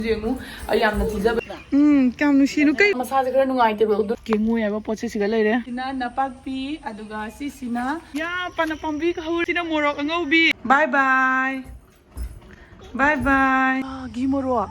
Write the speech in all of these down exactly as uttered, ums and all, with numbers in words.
ꯌꯦꯡꯉꯨ, ꯑꯩ ꯌꯥꯝꯅ ꯊꯤꯖꯕ꯫ ꯎꯝ, ꯀꯌꯥꯝ ꯅꯨꯡꯁꯤꯅꯨ ꯀꯩ꯫ ꯃꯁꯥꯁꯦ ꯈꯔ ꯅꯨꯡꯉꯥꯏꯇꯦꯕ, ꯑꯗꯨ ꯀꯦꯡꯉꯨ ꯍꯥꯏꯕ ꯄꯣꯠꯁꯦ ꯁꯤꯒ ꯂꯩꯔꯦ꯫ ꯁꯤꯅ ꯅꯄꯥꯛꯄꯤ, ꯑꯗꯨꯒ ꯁꯤꯁꯤꯅ ꯌꯥ, ꯄꯥꯟ ꯄꯥꯝꯕꯤ ꯍꯧꯔꯦ꯫ ꯁꯤꯅ ꯃꯣꯔꯣꯛ ꯑꯉꯧꯕꯤ꯫ Bye bye. Bye bye. ꯑꯥ, ꯘꯤ ꯃꯣꯔꯣꯛ꯫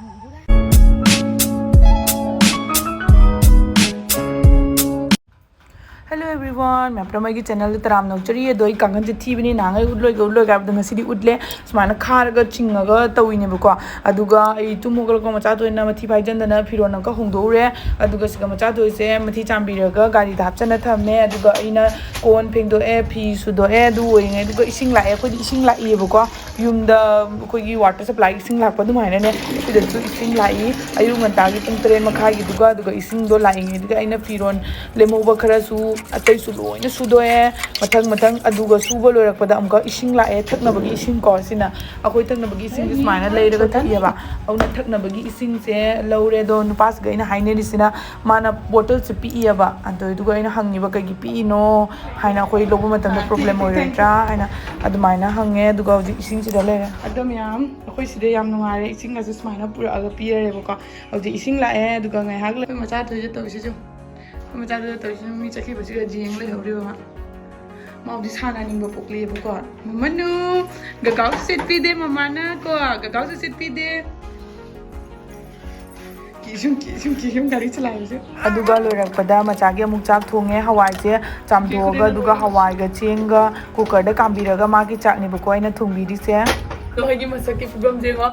Hello everyone, ꯃꯌꯥꯝ ꯄꯨꯝꯅꯃꯛ ꯑꯩꯒꯤ channelꯗ ꯇꯔꯥꯝꯅ ꯑꯣꯛꯆꯔꯤ꯫ ꯑꯗꯣ ꯑꯩ ꯀꯥꯡꯈꯟꯁꯦ ꯊꯤꯕꯅꯤ, ꯅꯍꯥꯟꯈꯩ ꯎꯠꯂꯣꯏꯒ ꯎꯠꯂꯣꯏꯒ ꯍꯥꯏꯕꯗꯣ ꯉꯁꯤꯗꯤ ꯎꯠꯂꯦ꯫ ꯁꯨꯃꯥꯏꯅ ꯈꯥꯔꯒ ꯆꯤꯡꯉꯒ ꯇꯧꯋꯤꯅꯦꯕꯀꯣ꯫ ꯑꯗꯨꯒ ꯑꯩ ꯇꯨꯝ ꯍꯧꯒꯠꯂꯛꯄ ꯃꯆꯥ ꯇꯣꯏꯅ ꯃꯊꯤ ꯐꯥꯏꯖꯟꯗꯅ ꯐꯤꯔꯣꯜ ꯑꯃꯨꯛꯀ ꯍꯣꯡꯗꯣꯛꯎꯔꯦ꯫ ꯑꯗꯨꯒ ꯁꯤꯒ ꯃꯆꯥ ꯇꯣꯏꯁꯦ ꯃꯊꯤ ꯆꯥꯝꯕꯤꯔꯒ ꯒꯥꯔꯤꯗ ꯍꯥꯞꯆꯟꯅ ꯊꯝꯃꯦ꯫ ꯑꯗꯨꯒ ꯑꯩꯅ ꯀꯣꯟ ꯐꯦꯡꯗꯣꯛꯑꯦ, ꯐꯤ ꯁꯨꯗꯣꯛꯑꯦ, ꯑꯗꯨ ꯑꯣꯏꯔꯤꯉꯩ꯫ ꯑꯗꯨꯒ ꯏꯁꯤꯡ ꯂꯥꯛꯑꯦ, ꯑꯩꯈꯣꯏꯗꯤ ꯏꯁꯤꯡ ꯂꯥꯛꯏꯌꯦꯕꯀꯣ꯫ ꯌꯨꯝꯗ ꯑꯩꯈꯣꯏꯒꯤ water supplyꯒꯤ ꯏꯁꯤꯡ ꯂꯥꯛꯄ ꯑꯗꯨꯃꯥꯏꯅꯅꯦ ꯁꯤꯗꯁꯨ ꯏꯁꯤꯡ ꯂꯥꯛꯏ꯫ ꯑꯌꯨꯛ ꯉꯟꯇꯥꯒꯤ ꯄꯨꯡ ꯇꯔꯦꯠ ꯃꯈꯥꯏꯒꯤꯗꯨꯒ, ꯑꯗꯨꯒ ꯏꯁꯤꯡꯗꯣ ꯂꯥꯛꯏꯉꯩꯗꯨꯒ ꯑꯩꯅ ꯐꯤꯔꯣꯜ ꯂꯦꯝꯍꯧꯕ ꯈꯔꯁꯨ, ꯑꯇꯩꯁꯨ ꯂꯣꯏꯅ ꯁꯨꯗꯣꯛꯑꯦ ꯃꯊꯪ ꯃꯊꯪ꯫ ꯑꯗꯨꯒ ꯁꯨꯕ ꯂꯣꯏꯔꯛꯄꯗ ꯑꯃꯨꯛꯀ ꯏꯁꯤꯡ ꯂꯥꯛꯑꯦ, ꯊꯛꯅꯕꯒꯤ ꯏꯁꯤꯡꯀꯣ꯫ ꯁꯤꯅ ꯑꯩꯈꯣꯏ ꯊꯛꯅꯕꯒꯤ ꯏꯁꯤꯡꯁꯦ ꯁꯨꯃꯥꯏꯅ ꯂꯩꯔꯒ ꯊꯛꯏꯑꯕ꯫ ꯑꯗꯨꯅ ꯊꯛꯅꯕꯒꯤ ꯏꯁꯤꯡꯁꯦ ꯂꯧꯔꯦ꯫ ꯑꯗꯣ ꯅꯨꯄꯥꯁꯤꯒ ꯑꯩꯅ ꯍꯥꯏꯅꯔꯤꯁꯤꯅ ꯃꯥꯅ bottleꯁꯦ ꯄꯤꯛꯏꯑꯕ꯫ ꯑꯗꯨꯗꯨꯒ ꯑꯩꯅ ꯍꯪꯉꯤꯕ ꯀꯩꯒꯤ ꯄꯤꯛꯏꯅꯣ ꯍꯥꯏꯅ, ꯑꯩꯈꯣꯏ ꯂꯧꯕ ꯃꯇꯝꯗ problem ꯑꯣꯏꯔꯣꯏꯗ꯭ꯔꯥ ꯍꯥꯏꯅ ꯑꯗꯨꯃꯥꯏꯅ ꯍꯪꯉꯦ꯫ ꯑꯗꯨꯒ ꯍꯧꯖꯤꯛ ꯏꯁꯤꯡꯁꯤꯗ ꯂꯩꯔꯦ꯫ ꯑꯗꯣ ꯃꯌꯥꯝ, ꯑꯩꯈꯣꯏ ꯁꯤꯗ ꯌꯥꯝ ꯅꯨꯡꯉꯥꯏꯔꯦ, ꯏꯁꯤꯡꯒꯁꯨ ꯁꯨꯃꯥꯏꯅ ꯄꯨꯔꯛꯑꯒ ꯄꯤꯔꯦꯕꯀꯣ꯫ ꯍꯧꯖꯤꯛ ꯏꯁꯤꯡ ꯂꯥꯛꯑꯦ꯫ ꯑꯗꯨꯒ ꯉꯥꯏꯍꯥꯛ ꯂꯩ-, ꯑꯩꯈꯣꯏ ꯃꯆꯥ ꯊꯣꯏꯁꯦ ꯇꯧꯔꯤꯁꯤꯁꯨ, ꯑꯩꯈꯣꯏ ꯃꯆꯥ ꯊꯣꯏꯁꯦ ꯇꯧꯔꯤꯁꯤꯁꯨ ꯃꯤ ꯆꯠꯈꯤꯕꯁꯤꯒ ꯌꯦꯡ ꯂꯩꯍꯧꯔꯤꯕ ꯃꯥ꯫ ꯃꯥꯕꯨꯗꯤ ꯁꯥꯟꯅꯅꯤꯡꯕ ꯄꯣꯛꯂꯦꯕꯀꯣ꯫ ꯃꯃꯅꯨ, ꯒꯒꯥꯎꯁꯨ ꯁꯤꯠꯄꯤꯗꯦ ꯃꯃꯥꯅ ꯀꯣ, ꯒꯒꯥꯎꯁꯨ ꯁꯤꯠꯄꯤꯗꯦ꯫ ꯀꯤꯁꯨꯝ, ꯀꯤꯁꯨꯝ, ꯀꯤꯁꯨꯝ ꯒꯥꯔꯤ ꯆꯂꯥꯏꯕꯁꯦ꯫ ꯑꯗꯨꯒ ꯂꯣꯏꯔꯛꯄꯗ ꯃꯆꯥꯒꯤ ꯑꯃꯨꯛ ꯆꯥꯛ ꯊꯣꯡꯉꯦ꯫ ꯍꯋꯥꯏꯁꯦ ꯆꯥꯝꯊꯣꯛꯑꯒ, ꯑꯗꯨꯒ ꯍꯋꯥꯏꯒ ꯆꯦꯡꯒ cookerꯗ ꯀꯥꯝꯕꯤꯔꯒ ꯃꯥꯒꯤ ꯆꯥꯛꯅꯦꯕꯀꯣ ꯑꯩꯅ ꯊꯣꯡꯕꯤꯔꯤꯁꯦ꯫ ꯅꯣꯏꯒꯤ ꯃꯁꯛꯀꯤ ꯐꯤꯕꯝꯁꯦ ꯌꯦꯡꯉꯣ꯫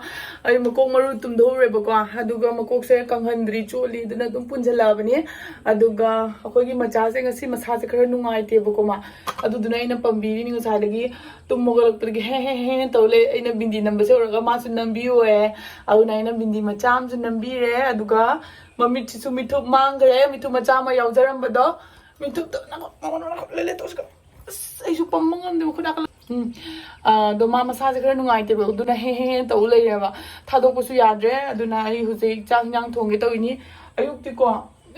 ꯑꯩ ꯃꯀꯣꯛ ꯃꯔꯨ ꯇꯨꯝꯊꯣꯛꯎꯔꯦꯕꯀꯣ, ꯑꯗꯨꯒ ꯃꯀꯣꯛꯁꯦ ꯀꯪꯍꯟꯗ꯭ꯔꯤ, ꯆꯣꯠꯂꯤ, ꯑꯗꯨꯅ ꯑꯗꯨꯝ ꯄꯨꯟꯁꯤꯜꯂꯛꯑꯕꯅꯤ꯫ ꯑꯗꯨꯒ ꯑꯩꯈꯣꯏꯒꯤ ꯃꯆꯥꯁꯦ ꯉꯁꯤ ꯃꯁꯥꯁꯦ ꯈꯔ ꯅꯨꯡꯉꯥꯏꯇꯦꯕꯀꯣ ꯃꯥ, ꯑꯗꯨꯗꯨꯅ ꯑꯩꯅ ꯄꯝꯕꯤꯔꯤꯅꯤ ꯉꯁꯥꯏꯗꯒꯤ꯫ ꯇꯨꯝ ꯍꯧꯒꯠꯂꯛꯄꯗꯒꯤ ꯍꯦ ꯍꯦ ꯍꯦ ꯍꯦ ꯇꯧ ꯂꯩ꯫ ꯑꯩꯅ ꯕꯤꯟꯗꯤ ꯅꯝꯕꯁꯦ ꯎꯔꯒ ꯃꯥꯁꯨ ꯅꯝꯕꯤꯌꯣꯌꯦ꯫ ꯑꯗꯨꯅ ꯑꯩꯅ ꯕꯤꯟꯗꯤ ꯃꯆꯥ ꯑꯃꯁꯨ ꯅꯝꯕꯤꯔꯦ꯫ ꯑꯗꯨꯒ ꯃꯃꯤꯠꯁꯤꯁꯨ ꯃꯤꯊꯨꯞ ꯃꯥꯡꯈ꯭ꯔꯦ꯫ ꯃꯤꯊꯨꯞ ꯃꯆꯥ ꯑꯃ ꯌꯥꯎꯖꯔꯝꯕꯗꯣ, ꯃꯤꯊꯨꯞꯇꯣ ꯅꯪ-, ꯅꯪ-, ꯅꯪ-, ꯂꯦ-, ꯂꯦ-, ꯇꯧꯁꯤꯀꯣ꯫ ꯑꯁ, ꯑꯩꯁꯨ ꯄꯝꯕ ꯉꯝꯗꯦ, ꯃꯈꯨꯠ ꯅꯥꯀꯜ-, ꯎꯝ꯫ ꯑꯗꯣ ꯃꯥ ꯃꯁꯥꯁꯦ ꯈꯔ ꯅꯨꯡꯉꯥꯏꯇꯦꯕ, ꯑꯗꯨꯅ ꯍꯦ ꯍꯦ ꯍꯦ ꯇꯧ ꯂꯩꯔꯦꯕ꯫ ꯊꯥꯗꯣꯛꯄꯁꯨ ꯌꯥꯗ꯭ꯔꯦ꯫ ꯑꯗꯨꯅ ꯑꯩ ꯍꯧꯖꯤꯛ ꯆꯥꯛ ꯍꯤꯟꯖꯥꯡ ꯊꯣꯡꯒꯦ ꯇꯧꯔꯤꯅꯤ꯫ ꯑꯌꯨꯛꯇꯤꯀꯣ,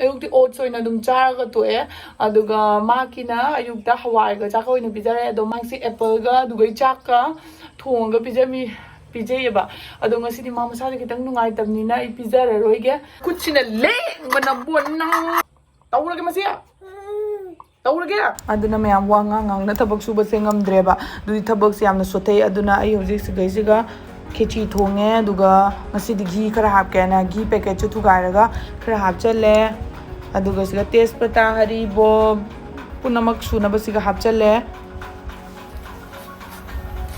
ꯑꯌꯨꯛꯇꯤ oats ꯑꯣꯏꯅ ꯑꯗꯨꯝ ꯆꯥꯔꯒ ꯇꯣꯛꯑꯦ꯫ ꯑꯗꯨꯒ ꯃꯥꯒꯤꯅ ꯑꯌꯨꯛꯇ ꯍꯋꯥꯏꯒ ꯆꯥꯛꯀ ꯑꯣꯏꯅ ꯄꯤꯖꯔꯦ꯫ ꯑꯗꯣ ꯃꯥꯒꯤꯁꯦ appleꯒ ꯑꯗꯨꯒ ꯆꯥꯛꯀ ꯊꯣꯡꯉꯒ ꯄꯤꯖꯃꯤ꯫ ꯄꯤꯖꯩꯌꯦꯕ꯫ ꯑꯗꯣ ꯉꯁꯤꯗꯤ ꯃꯥ ꯃꯁꯥꯁꯦ ꯈꯤꯇꯪ ꯅꯨꯡꯉꯥꯏꯇꯕꯅꯤꯅ ꯑꯩ ꯄꯤꯖꯔꯔꯣꯏꯒꯦ꯫ ꯈꯨꯠꯁꯤꯅ ꯂꯦꯡꯕꯅ ꯕꯣꯟ ꯅꯪ ꯇꯧꯔꯒꯦ ꯃꯁꯤ꯫ ꯇꯧꯔꯒꯦ꯫ ꯑꯗꯨꯅ ꯃꯌꯥꯝ ꯋꯥ ꯉꯥꯡ ꯉꯥꯡꯅ ꯊꯕꯛ ꯁꯨꯕꯁꯦ ꯉꯝꯗ꯭ꯔꯦꯕ꯫ ꯑꯗꯨꯗꯤ ꯊꯕꯛꯁꯦ ꯌꯥꯝꯅ ꯁꯣꯊꯩ꯫ ꯑꯗꯨꯅ ꯑꯩ ꯍꯧꯖꯤꯛ ꯁꯤꯗꯩꯁꯤꯒ ꯈꯦꯆꯤ ꯊꯣꯡꯉꯦ꯫ ꯑꯗꯨꯒ ꯉꯁꯤꯗꯤ ꯘꯤ ꯈꯔ ꯍꯥꯞꯀꯦꯅ ꯘꯤ packetꯁꯨ ꯊꯨꯒꯥꯏꯔꯒ ꯈꯔ ꯍꯥꯞꯆꯜꯂꯦ꯫ ꯑꯗꯨꯒ ꯁꯤꯗ ꯇꯦꯖꯄꯇꯥ, ꯍꯔꯤꯕꯣꯞ ꯄꯨꯝꯅꯃꯛ ꯁꯨꯅꯕꯁꯤꯒ ꯍꯥꯞꯆꯜꯂꯦ꯫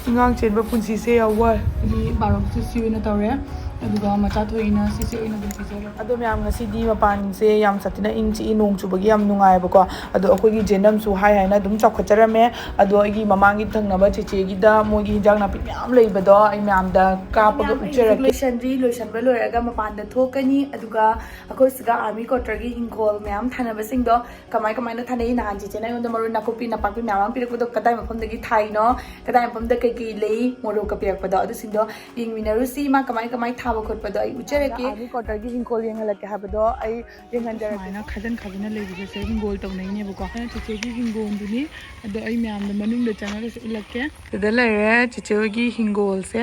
ꯑꯉꯥꯡ ꯆꯦꯟꯕ ꯄꯨꯟꯁꯤꯁꯦ ꯌꯥꯝ ꯋꯥꯏ꯫ ꯃꯤ ꯕꯥꯔꯣꯁꯦ ꯁꯤ ꯑꯣꯏꯅ ꯇꯧꯔꯦ꯫ ꯑꯗꯨꯒ ꯃꯆꯥ ꯊꯣꯛꯏꯅ ꯁꯤꯁꯦ ꯑꯣꯏꯅ ꯑꯗꯨꯝ ꯄꯤꯖꯔꯦ꯫ ꯑꯗꯣ ꯃꯌꯥꯝ, ꯉꯁꯤꯗꯤ ꯃꯄꯥꯟꯁꯦ ꯌꯥꯝ ꯁꯥꯊꯤꯅ ꯏꯪ ꯆꯤꯛꯏ, ꯅꯣꯡ ꯆꯨꯕꯒꯤ ꯌꯥꯝ ꯅꯨꯡꯉꯥꯏꯕꯀꯣ꯫ ꯑꯗꯣ ꯑꯩꯈꯣꯏꯒꯤ ꯖꯦꯅꯝꯁꯨ ꯍꯥꯏ ꯍꯥꯏꯅ ꯑꯗꯨꯝ ꯆꯥꯎꯈꯠꯆꯔꯝꯃꯦ꯫ ꯑꯗꯣ ꯑꯩꯒꯤ ꯃꯃꯥꯡꯒꯤ ꯊꯪꯅꯕ ꯆꯦꯆꯦꯒꯤꯗ ꯃꯣꯏꯒꯤ ꯍꯤꯟꯖꯥꯡ ꯅꯥꯄꯤ ꯃꯌꯥꯝ ꯂꯩꯕꯗꯣ ꯑꯩ ꯃꯌꯥꯝꯗ ꯀꯥꯞꯄꯒ ꯃꯌꯥꯝ ꯑꯩ ꯎꯠꯆꯔꯛꯀꯦ꯫ ꯂꯣꯏꯁꯟꯗ꯭ꯔꯤ, ꯂꯣꯏꯁꯟꯕ ꯂꯣꯏꯔꯒ ꯃꯄꯥꯟꯗ ꯊꯣꯛꯀꯅꯤ꯫ ꯑꯗꯨꯒ ꯑꯩꯈꯣꯏ ꯁꯤꯒ ꯑꯥꯔꯃꯤ ꯀ꯭ꯋꯥꯇꯔꯒꯤ ꯍꯤꯡꯈꯣꯜ ꯃꯌꯥꯝ ꯊꯥꯅꯕꯁꯤꯡꯗꯣ ꯀꯃꯥꯏ ꯀꯃꯥꯏꯅ ꯊꯥꯅꯩ? ꯅꯍꯥꯟ ꯆꯦꯆꯦꯅ ꯑꯩꯉꯣꯟꯗ ꯃꯔꯣꯏ ꯅꯥꯀꯨꯞꯄꯤ ꯅꯄꯥꯛꯄꯤ ꯃꯌꯥꯝ ꯑꯃ ꯄꯤꯔꯛꯄꯗꯣ ꯀꯗꯥꯏ ꯃꯐꯝꯗꯒꯤ ꯊꯥꯏꯅꯣ, ꯀꯗꯥꯏ ꯃꯐꯝꯗ ꯀꯩꯀꯩ ꯂꯩ, ꯃꯣꯔꯣꯛꯀ ꯄꯤꯔꯛꯄꯗꯣ ꯑꯗꯨꯁꯤꯡꯗꯣ ꯌꯦꯡꯃꯤꯟꯅꯔꯨꯁꯤ꯫ ꯃꯥ ꯀꯃꯥꯏ ꯀꯃꯥꯏ ꯊꯥꯕ ꯈꯣꯠꯄꯗꯣ ꯑꯩ ꯎꯠꯆꯔꯛꯀꯦ꯫ ꯑꯥꯔꯃꯤ ꯀ꯭ꯋꯥꯇꯔꯒꯤ ꯍꯤꯡꯈꯣꯜ ꯌꯦꯡꯍꯜꯂꯛꯀꯦ ꯍꯥꯏꯕꯗꯣ ꯑꯩ ꯌꯦꯡꯍꯟꯖꯔꯛꯀꯦ꯫ ꯁꯨꯃꯥꯏꯅ ꯈꯥꯖꯤꯟ ꯈꯥꯖꯤꯟꯅ ꯂꯩꯕꯁꯦ ꯍꯤꯡꯒꯣꯜ ꯇꯧꯅꯩꯅꯦꯕꯀꯣ꯫ ꯑꯗꯨꯅ ꯆꯦꯆꯦꯒꯤ ꯍꯤꯡꯒꯣꯜꯗꯨꯅꯤ꯫ ꯑꯗꯣ ꯑꯩ ꯃꯌꯥꯝꯗ ꯃꯅꯨꯡꯗ ꯆꯪꯉꯒꯁꯨ ꯎꯠꯂꯛꯀꯦ꯫ ꯁꯤꯗ ꯂꯩꯔꯦ ꯆꯦꯆꯦ ꯍꯣꯏꯒꯤ ꯍꯤꯡꯒꯣꯜꯁꯦ꯫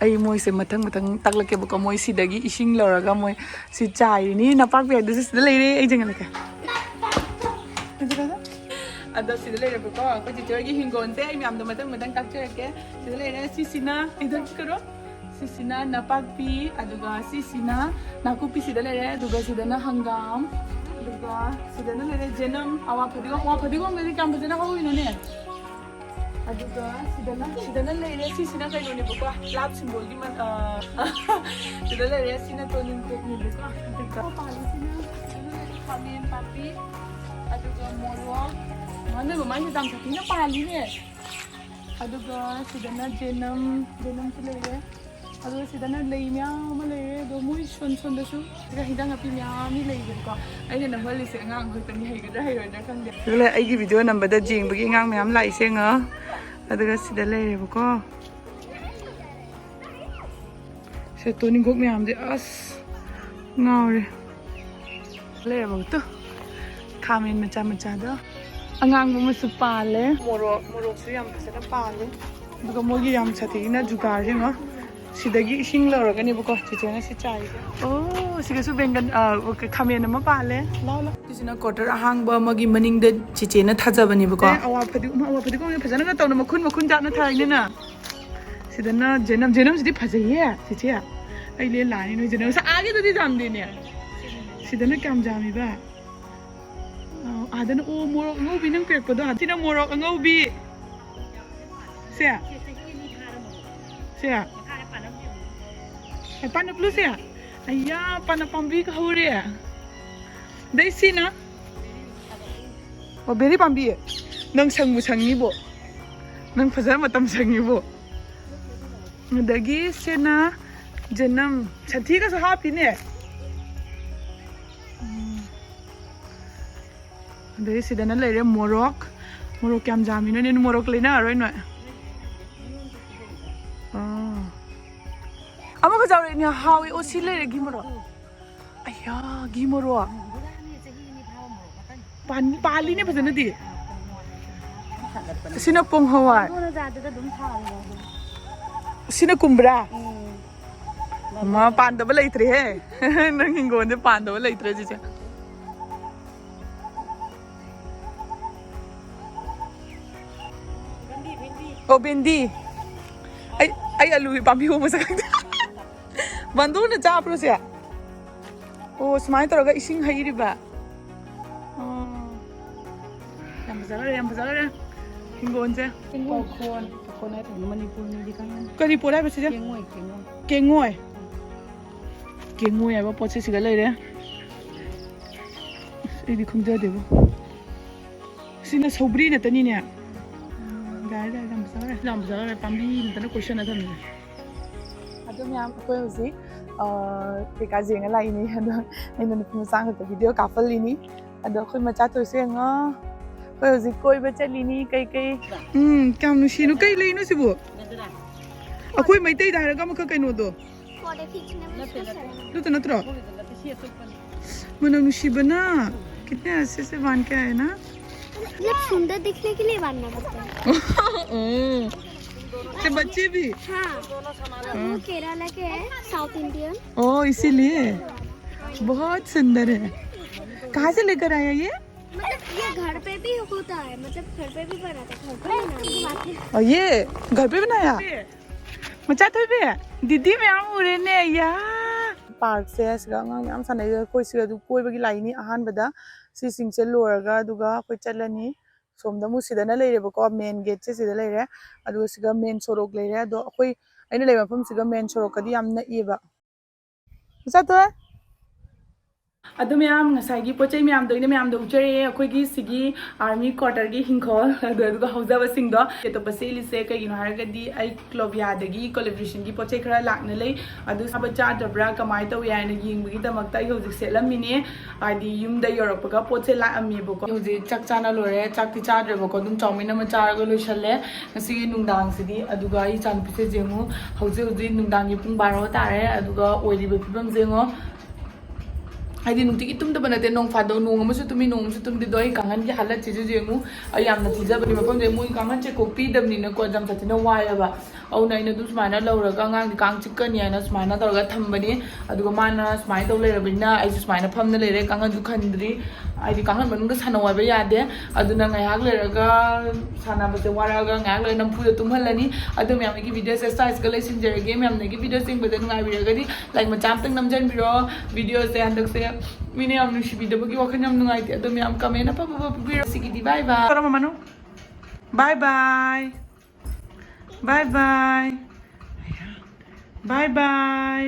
ꯑꯩ ꯃꯣꯏꯁꯦ ꯃꯊꯪ ꯃꯊꯪ ꯇꯥꯛꯂꯛꯀꯦꯕꯀꯣ꯫ ꯃꯣꯏ ꯁꯤꯗꯒꯤ ꯏꯁꯤꯡ ꯂꯧꯔꯒ ꯃꯣꯏ ꯁꯤ ꯆꯥꯏꯔꯤꯅꯤ꯫ ꯅꯄꯥꯛꯄꯤ ꯍꯥꯏꯗꯨꯁꯨ ꯁꯤꯗ ꯂꯩꯔꯦ꯫ ꯑꯩ ꯆꯪꯍꯜꯂꯛꯀꯦ꯫ ꯑꯗꯣ ꯁꯤꯗ ꯂꯩꯔꯦꯕꯀꯣ, ꯑꯩꯈꯣꯏ ꯆꯦꯆꯦ ꯍꯣꯏꯒꯤ ꯍꯤꯡꯒꯣꯜꯁꯦ꯫ ꯑꯩ ꯃꯌꯥꯝꯗꯣ ꯃꯊꯪ ꯃꯊꯪ ꯇꯥꯛꯆꯔꯛꯀꯦ꯫ ꯁꯤꯗ ꯂꯩꯔꯦ꯫ ꯁꯤꯁꯤꯅ ꯏꯗꯣ ꯀꯔꯣ꯫ ꯁꯤꯁꯤꯅ ꯅꯄꯥꯛꯄꯤ, ꯑꯗꯨꯒ ꯁꯤꯁꯤꯅ ꯅꯥꯀꯨꯞꯄꯤ ꯁꯤꯗ ꯂꯩꯔꯦ, ꯑꯗꯨꯒ ꯁꯤꯗꯅ ꯍꯪꯒꯥꯝ, ꯑꯗꯨꯒ ꯁꯤꯗꯅ ꯂꯩꯔꯦ ꯖꯦꯅꯝ, ꯑꯋꯥ ꯐꯗꯤꯒꯣꯝ꯫ ꯑꯋꯥ ꯐꯗꯤꯒꯣꯝꯒꯗꯤ ꯀꯌꯥꯝ ꯐꯖꯅ ꯍꯧꯋꯤꯅꯣꯅꯦ꯫ ꯑꯗꯨꯒ ꯁꯤꯗꯅ, ꯁꯤꯗꯅ ꯂꯩꯔꯦ꯫ ꯁꯤꯁꯤꯅ ꯀꯩꯅꯣꯅꯦꯕꯀꯣ, ꯂꯥꯞ ꯁꯤꯝꯕꯣꯜꯒꯤ ꯃ-, ꯑ, ꯁꯤꯗ ꯂꯩꯔꯦ꯫ ꯁꯤꯅ ꯇꯣꯅꯤꯡꯈꯣꯛꯅꯦꯕꯀꯣ꯫ ꯑꯗꯨꯒ ꯄꯥꯜꯂꯤꯁꯤꯅ, ꯁꯤꯗꯅ ꯂꯩꯔꯦ ꯈꯥꯃꯦꯟ ꯄꯥꯝꯕꯤ, ꯑꯗꯨꯒ ꯃꯣꯔꯣꯛ꯫ ꯃꯥ, ꯅꯣꯏ ꯃꯃꯥꯏꯁꯦ ꯌꯥꯝ ꯁꯥꯊꯤꯅ ꯄꯥꯜꯂꯤꯅꯦ꯫ ꯑꯗꯨꯒ ꯁꯤꯗꯅ ꯖꯦꯅꯝ, ꯖꯦꯅꯝꯁꯨ ꯂꯩꯔꯦ꯫ ꯑꯗꯨꯒ ꯁꯤꯗꯅ ꯂꯩ ꯃꯌꯥꯝ ꯑꯃ ꯂꯩꯔꯦ꯫ ꯑꯗꯣ ꯃꯣꯏ ꯁꯣꯟ ꯁꯣꯟꯗꯁꯨ ꯁꯤꯗ ꯍꯤꯟꯖꯥꯡ ꯅꯥꯄꯤ ꯃꯌꯥꯝ ꯑꯃ ꯂꯩꯕꯅꯤꯀꯣ꯫ ꯑꯩꯅ ꯅꯝꯍꯜꯂꯤꯁꯦ ꯑꯉꯥꯡ ꯈꯛꯇꯅꯤ, ꯍꯩꯒꯗ꯭ꯔꯥ ꯍꯩꯔꯣꯏꯗ꯭ꯔꯥ ꯈꯪꯗꯦ꯫ ꯑꯗꯨꯅ ꯑꯩꯒꯤ ꯚꯤꯗꯤꯑꯣ ꯅꯝꯕꯗ ꯌꯦꯡꯕꯒꯤ ꯑꯉꯥꯡ ꯃꯌꯥꯝ ꯂꯥꯛꯏꯁꯦ ꯌꯦꯡꯉꯣ꯫ ꯑꯗꯨꯒ ꯁꯤꯗ ꯂꯩꯔꯦꯕꯀꯣ꯫ ꯁꯦ ꯇꯣꯅꯤꯡꯈꯣꯛ ꯃꯌꯥꯝꯁꯦ ꯑꯁ ꯉꯥꯎꯔꯦ꯫ ꯂꯩꯔꯕ ꯇꯨ ꯈꯥꯃꯦꯟ ꯃꯆꯥ ꯃꯆꯥꯗꯣ꯫ ꯑꯉꯥꯡꯕ ꯑꯃꯁꯨ ꯄꯥꯜꯂꯦ꯫ ꯃꯣꯔꯣꯛ, ꯃꯣꯔꯣꯛꯁꯨ ꯌꯥꯝ ꯐꯖꯅ ꯄꯥꯜꯂꯦ꯫ ꯑꯗꯨꯒ ꯃꯣꯏꯒꯤ ꯌꯥꯝ ꯁꯥꯊꯤꯅ ꯖꯨꯒꯥꯔ ꯌꯦꯡꯉꯣ꯫ ꯁꯤꯗꯒꯤ ꯏꯁꯤꯡ ꯂꯧꯔꯒꯅꯦꯕꯀꯣ ꯆꯤꯆꯦꯅ ꯁꯤ ꯆꯥꯏꯁꯦ꯫ ꯑꯣ, ꯁꯤꯒꯁꯨ ꯕꯦꯡꯒꯟ, ꯑ, ꯈꯥꯃꯦꯟ ꯑꯃ ꯄꯥꯜꯂꯦ꯫ ꯂꯥꯎ, ꯂꯥꯎ꯫ ꯁꯤꯁꯤꯅ ꯀ꯭ꯋꯥꯇꯔ ꯑꯍꯥꯡꯕ ꯑꯃꯒꯤ ꯃꯅꯤꯡꯗ ꯆꯤꯆꯦꯅ ꯊꯥꯖꯕꯅꯦꯕꯀꯣ꯫ ꯑꯦ, ꯑꯋꯥ ꯐꯗꯤ-, ꯑꯃ ꯑꯋꯥ ꯐꯗꯤꯒꯣꯝꯅ ꯐꯖꯅꯒ ꯇꯧꯅ ꯃꯈꯨꯟ ꯃꯈꯨꯟ ꯆꯥꯅ ꯊꯥꯏꯅꯤꯅ꯫ ꯁꯤꯗꯅ ꯖꯦꯅꯝ, ꯖꯦꯅꯝꯁꯤꯗꯤ ꯐꯖꯩꯌꯦ ꯆꯤꯆꯦ꯫ ꯑꯩ ꯂꯦ ꯂꯥꯛꯑꯅꯤ ꯅꯣꯏ ꯖꯦꯅꯝ꯫ ꯑꯁ, ꯑꯥꯒꯤꯗꯨꯗꯤ ꯌꯥꯝꯗꯦꯅꯦ꯫ ꯁꯤꯗꯅ ꯀꯌꯥꯝ ꯌꯥꯝꯃꯤꯕ? ꯑ, ꯑꯥꯗꯅ, ꯑꯣ, ꯃꯣꯔꯣꯛ ꯑꯉꯧꯕꯤ ꯅꯪ ꯄꯤꯔꯛꯄꯗꯣ꯫ ꯁꯤꯅ ꯃꯣꯔꯣꯛ ꯑꯉꯧꯕꯤ꯫ ꯁꯦ꯫ ꯁꯦ꯫ ꯑꯦ, ꯄꯥꯟꯅ ꯄꯨꯂꯨꯁꯦ꯫ ꯑꯩꯌꯥ, ꯄꯥꯟꯅ ꯄꯥꯝꯕꯤꯒ ꯍꯧꯔꯦ꯫ ꯑꯗꯩ ꯁꯤꯅ? ꯑꯣ, ꯕꯦꯔꯤ ꯄꯥꯝꯕꯤ꯫ ꯅꯪ ꯁꯪꯕꯨ ꯁꯪꯉꯤꯕꯣ꯫ ꯅꯪ ꯐꯖꯅ ꯃꯇꯝ ꯁꯪꯉꯤꯕꯣ꯫ ꯑꯗꯒꯤ ꯁꯤꯅ ꯖꯦꯅꯝ꯫ ꯁꯟꯊꯤꯒꯁꯨ ꯍꯥꯞꯄꯤꯅꯦ꯫ ꯎꯝ꯫ ꯑꯗꯩ ꯁꯤꯗꯅ ꯂꯩꯔꯦ ꯃꯣꯔꯣꯛ꯫ ꯃꯣꯔꯣꯛ ꯀꯌꯥꯝ ꯌꯥꯝꯃꯤꯅꯣꯅꯦ? ꯃꯣꯔꯣꯛ ꯂꯩꯅꯔꯔꯣꯏ ꯅꯣꯏ? ꯑꯥ꯫ ꯑꯃꯒ ꯆꯥꯎꯔꯛꯏꯅꯦ, ꯍꯥꯎꯋꯦ꯫ ꯑꯣ, ꯁꯤ ꯂꯩꯔꯦ ꯘꯤ ꯃꯣꯔꯣꯛ꯫ ꯑꯌꯥ, ꯘꯤ ꯃꯣꯔꯣꯛ꯫ ꯄꯥꯟ-, ꯄꯥꯜꯂꯤꯅꯦ ꯐꯖꯅꯗꯤ꯫ ꯁꯤꯅ ꯄꯣꯡ ꯍꯋꯥꯏ꯫ ꯁꯤꯅ ꯀꯨꯝꯕ꯭ꯔꯥ? ꯎꯝ꯫ ꯃꯥ ꯄꯥꯟꯗꯕ ꯂꯩꯇ꯭ꯔꯦꯍꯦ꯫ ꯅꯪ ꯍꯤꯡꯒꯣꯜꯁꯦ ꯄꯥꯟꯗꯕ ꯂꯩꯇ꯭ꯔꯦ ꯆꯤꯆꯦ꯫ ꯑꯣ, ꯕꯦꯟꯗꯤ꯫ ꯑꯩ, ꯑꯩ ꯑꯂꯨꯒꯤ ꯄꯥꯝꯕꯤ ꯍꯧꯕꯁꯦ ꯈꯪꯗꯦ꯫ ꯕꯟꯗꯨꯅ ꯆꯥꯕ꯭ꯔꯣ ꯁꯦ? ꯑꯣ, ꯁꯨꯃꯥꯏꯅ ꯇꯧꯔꯒ ꯏꯁꯤꯡ ꯍꯩꯔꯤꯕ꯫ ꯑꯣ꯫ ꯌꯥꯝ ꯐꯖꯈ꯭ꯔꯦ, ꯌꯥꯝ ꯐꯖꯈ꯭ꯔꯦ꯫ ꯍꯤꯡꯒꯣꯜꯁꯦ꯫ ꯄꯥꯎꯈꯣꯟ, ꯄꯥꯎꯈꯣꯟ ꯍꯥꯏꯗꯣꯏꯅꯤ ꯃꯅꯤꯄꯨꯔꯤꯗꯤ ꯈꯪꯉꯦ꯫ ꯀꯔꯤ ꯄꯣꯠ ꯍꯥꯏꯕ ꯁꯤꯁꯦ? ꯀꯦꯡꯉꯣꯏ, ꯀꯦꯡꯉꯣꯏ꯫ ꯀꯦꯡꯉꯣꯏ꯫ ꯀꯦꯡꯉꯣꯏ ꯍꯥꯏꯕ ꯄꯣꯠꯁꯦ ꯁꯤꯗ ꯂꯩꯔꯦ꯫ ꯑꯁ, ꯑꯩꯗꯤ ꯈꯪꯖꯗꯦꯕꯣ꯫ ꯁꯤꯅ ꯁꯧꯒ꯭ꯔꯤ ꯅꯠꯇꯅꯤꯅꯦ꯫ ꯎꯝ, ꯌꯥꯔꯦ, ꯌꯥꯔꯦ, ꯌꯥꯝ ꯐꯖꯈ꯭ꯔꯦ, ꯌꯥꯝ ꯐꯖꯈ꯭ꯔꯦ꯫ ꯄꯥꯝꯕꯤ ꯅꯠꯇꯅ ꯀꯣꯏꯁꯟꯅ ꯊꯝꯃꯤꯁꯦ꯫ ꯑꯗꯣ ꯃꯌꯥꯝ, ꯑꯩꯈꯣꯏ ꯍꯧꯖꯤꯛ, ꯑ, ꯀꯩꯀꯥ ꯌꯦꯡꯉ ꯂꯥꯛꯏꯅꯤ꯫ ꯑꯗꯣ ꯑꯩꯅ ꯅꯨꯄꯤ ꯃꯆꯥ ꯈꯛꯇ ꯚꯤꯗꯤꯑꯣ ꯀꯥꯞꯍꯜꯂꯤꯅꯤ꯫ ꯑꯗꯣ ꯑꯩꯈꯣꯏ ꯃꯆꯥ ꯇꯧꯔꯤꯁꯦ ꯌꯦꯡꯉꯣ꯫ ꯑꯩꯈꯣꯏ ꯍꯧꯖꯤꯛ ꯀꯣꯏꯕ ꯆꯠꯂꯤꯅꯤ꯫ ꯀꯩ ꯀꯩ? ꯎꯝ, ꯀꯌꯥꯝ ꯅꯨꯡꯁꯤꯅꯣ꯫ ꯀꯩ ꯂꯩꯅꯣ ꯁꯤꯕꯨ? ꯑꯩꯈꯣꯏ ꯃꯩꯇꯩꯗ ꯍꯥꯏꯔꯒ ꯑꯃꯈꯛ ꯀꯩꯅꯣꯗꯣ꯫ ꯑꯗꯨꯗꯣ ꯅꯠꯇ꯭ꯔꯣ? ꯃꯅꯝ ꯅꯨꯡꯁꯤꯕꯅ꯫ कितने अच्छे से बांध के आए ना? मतलब सुंदर दिखने के लिए बांधना पड़ता है। ꯎꯝ꯫ अच्छा, बच्चे भी? हाँ, वो केरला के है, साउथ इंडियन। ओ, इसीलिए बहुत सुंदर है। कहाँ से लेकर आया ये? मतलब ये घर पे भी होता है, मतलब घर पे भी बनाते हैं, घर पे बनाते हैं। और ये घर पे बनाया? मचा तो भी है दीदी, मैं आम उड़े ने या। ꯄꯥꯔꯛꯁꯦ ꯁꯤꯗ ꯑꯉꯥꯡ ꯃꯌꯥꯝ ꯁꯥꯟꯅꯩ꯫ ꯑꯩꯈꯣꯏ ꯁꯤꯗ ꯑꯗꯨꯝ ꯀꯣꯏꯕꯒꯤ ꯂꯥꯏꯅꯤ꯫ ꯑꯍꯥꯟꯕꯗ ꯁꯤꯁꯤꯡꯁꯦ ꯂꯣꯏꯔꯒ ꯑꯗꯨꯒ ꯑꯩꯈꯣꯏ ꯆꯠꯂꯅꯤ꯫ ꯁꯣꯝꯗ ꯑꯃꯨꯛ ꯁꯤꯗꯅ ꯂꯩꯔꯦꯕꯀꯣ, ꯃꯦꯟ ꯒꯦꯠꯁꯦ ꯁꯤꯗ ꯂꯩꯔꯦ꯫ ꯑꯗꯨꯒ ꯁꯤꯒ ꯃꯦꯟ ꯁꯣꯔꯣꯛ ꯂꯩꯔꯦ꯫ ꯑꯗꯣ ꯑꯩꯈꯣꯏ, ꯑꯩꯅ ꯂꯩꯕ ꯃꯐꯝꯁꯤꯒ ꯃꯦꯟ ꯁꯣꯔꯣꯛꯀꯗꯤ ꯌꯥꯝ ꯅꯛꯑꯦꯕ꯫ ꯆꯠꯇꯣꯏ꯫ ꯑꯗꯨ ꯃꯌꯥꯝ, ꯉꯁꯥꯏꯒꯤ ꯄꯣꯠ ꯆꯩ ꯃꯌꯥꯝꯗꯣ ꯑꯩꯅ ꯃꯌꯥꯝꯗꯣ ꯎꯠꯆꯔꯛꯑꯦ꯫ ꯑꯩꯈꯣꯏꯒꯤ ꯁꯤꯒꯤ ꯑꯥꯔꯃꯤ ꯀ꯭ꯋꯥꯇꯔꯒꯤ ꯍꯤꯡꯈꯣꯜ ꯑꯗꯨ, ꯑꯗꯨꯒ ꯍꯧꯖꯕꯁꯤꯡꯗꯣ꯫ ꯑꯇꯣꯞꯄ ꯁꯦꯠꯂꯤꯁꯦ ꯀꯩꯒꯤꯅꯣ ꯍꯥꯏꯔꯒꯗꯤ ꯑꯩ ꯀ꯭ꯂꯣꯕꯤꯌꯥꯗꯒꯤ ꯀꯣꯂꯦꯕ꯭ꯔꯦꯁꯟꯒꯤ ꯄꯣꯠ ꯆꯩ ꯈꯔ ꯂꯥꯛꯅ ꯂꯩ꯫ ꯑꯗꯨ ꯆꯥꯕ ꯆꯥꯗꯕ꯭ꯔꯥ, ꯀꯃꯥꯏꯅ ꯇꯧꯏ ꯍꯥꯏꯅ ꯌꯦꯡꯕꯒꯤꯗꯃꯛꯇ ꯑꯩ ꯍꯧꯖꯤꯛ ꯁꯦꯠꯂꯝꯃꯤꯅꯦ꯫ ꯍꯥꯏꯗꯤ ꯌꯨꯝꯗ ꯌꯧꯔꯛꯄꯒ ꯄꯣꯠꯁꯦ ꯂꯥꯛꯑꯝꯃꯦꯕꯀꯣ꯫ ꯍꯧꯖꯤꯛ ꯆꯥꯛ ꯆꯥꯅ ꯂꯣꯏꯔꯦ꯫ ꯆꯥꯛꯇꯤ ꯆꯥꯗ꯭ꯔꯦꯕꯀꯣ, ꯑꯗꯨꯝ ꯆꯥꯎꯃꯤꯟ ꯑꯃ ꯆꯥꯔꯒ ꯂꯣꯏꯁꯜꯂꯦ ꯉꯁꯤꯒꯤ ꯅꯨꯡꯗꯥꯡꯁꯤꯗꯤ꯫ ꯑꯗꯨꯒ ꯑꯩ ꯏꯆꯥꯅꯨꯄꯤꯁꯦ ꯌꯦꯡꯉꯨ, ꯍꯧꯖꯤꯛ ꯍꯧꯖꯤꯛ ꯅꯨꯡꯗꯥꯡꯒꯤ ꯄꯨꯡ ꯕꯥꯔꯣ ꯇꯥꯔꯦ꯫ ꯑꯗꯨꯒ ꯑꯣꯏꯔꯤꯕ ꯐꯤꯕꯝꯁꯦ ꯌꯦꯡꯉꯣ꯫ ꯍꯥꯏꯗꯤ ꯅꯨꯡꯇꯤꯒꯤ ꯇꯨꯝꯗꯕ ꯅꯠꯇꯦ, ꯅꯣꯡ ꯐꯥꯗꯣꯛ ꯅꯣꯡ ꯑꯃꯁꯨ ꯇꯨꯝꯃꯤ, ꯅꯣꯡ ꯑꯃꯁꯨ ꯇꯨꯝꯗꯦ꯫ ꯑꯗꯣ ꯑꯩ ꯀꯥꯡꯈꯟꯒꯤ ꯍꯥꯂꯠꯁꯤꯁꯨ ꯌꯦꯡꯉꯨ, ꯑꯩ ꯌꯥꯝꯅ ꯊꯤꯖꯕꯅꯤ꯫ ꯃꯐꯝꯁꯦ ꯃꯣꯏ ꯀꯥꯡꯈꯟꯁꯦ ꯀꯣꯛꯄꯤꯗꯕꯅꯤꯅꯀꯣ, ꯌꯥꯝ ꯁꯥꯊꯤꯅ ꯋꯥꯏꯑꯦꯕ꯫ ꯑꯗꯨꯅ ꯑꯩꯅ ꯑꯗꯨꯝ ꯁꯨꯃꯥꯏꯅ ꯂꯧꯔꯒ ꯑꯉꯥꯡꯗꯤ ꯀꯥꯡ ꯆꯤꯛꯀꯅꯤ ꯍꯥꯏꯅ ꯁꯨꯃꯥꯏꯅ ꯇꯧꯔꯒ ꯊꯝꯕꯅꯤ꯫ ꯑꯗꯨꯒ ꯃꯥꯅ ꯁꯨꯃꯥꯏꯅ ꯇꯧ ꯂꯩꯔꯕꯅꯤꯅ ꯑꯩꯁꯨ ꯁꯨꯃꯥꯏꯅ ꯐꯝꯅ ꯂꯩꯔꯦ, ꯀꯥꯡꯈꯟꯁꯨ ꯈꯟꯗ꯭ꯔꯤ꯫ ꯍꯥꯏꯗꯤ ꯀꯥꯡꯈꯟ ꯃꯅꯨꯡꯗ ꯁꯥꯟꯅꯧ ꯍꯥꯏꯕ ꯌꯥꯗꯦ꯫ ꯑꯗꯨꯅ ꯉꯥꯏꯍꯥꯛ ꯂꯩꯔꯒ ꯁꯥꯟꯅꯕꯁꯦ ꯋꯥꯔꯛꯑꯒ ꯉꯥꯏꯍꯥꯛ ꯂꯩꯔꯒ ꯅꯝꯐꯨꯗ ꯇꯨꯝꯍꯜꯂꯅꯤ꯫ ꯑꯗꯨ ꯃꯌꯥꯝ ꯑꯩꯒꯤ ꯚꯤꯗꯤꯑꯣꯁꯦ ꯁ꯭ꯋꯥꯏꯁꯤꯒ ꯂꯣꯏꯁꯤꯟꯖꯔꯒꯦ꯫ ꯃꯌꯥꯝꯅ ꯑꯩꯒꯤ ꯚꯤꯗꯤꯑꯣꯁꯦ ꯌꯦꯡꯕꯗ ꯅꯨꯡꯉꯥꯏꯕꯤꯔꯒꯗꯤ ꯂꯥꯏꯛ ꯃꯆꯥ ꯑꯃꯇꯪ ꯅꯝꯖꯟꯕꯤꯔꯣ꯫ ꯚꯤꯗꯤꯑꯣꯁꯦ ꯍꯟꯗꯛꯁꯦ ꯃꯤꯅ ꯌꯥꯝ ꯅꯨꯡꯁꯤꯕꯤꯗꯕꯒꯤ ꯋꯥꯈꯜ ꯌꯥꯝ ꯅꯨꯡꯉꯥꯏꯇꯦ꯫ ꯑꯗꯣ ꯃꯌꯥꯝ ꯀꯃꯦꯟ ꯑꯐ ꯑꯐꯕ ꯄꯤꯕꯤꯔꯣ꯫ ꯁꯤꯒꯤꯗꯤ ꯕꯥꯏ ꯕꯥꯏ꯫ ꯇꯧꯔꯝꯃꯣ ꯃꯅꯨ꯫ ꯕꯥꯏ ꯕꯥꯏ꯫ ꯕꯥꯏ ꯕꯥꯏ꯫ ꯕꯥꯏ ꯕꯥꯏ꯫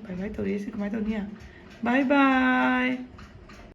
ꯕꯥꯏ ꯕꯥꯏ ꯇꯧꯔꯛꯑꯦ ꯁꯤ ꯀꯃꯥꯏꯅ ꯇꯧꯅꯤ? ꯕꯥꯏ ꯕꯥꯏ꯫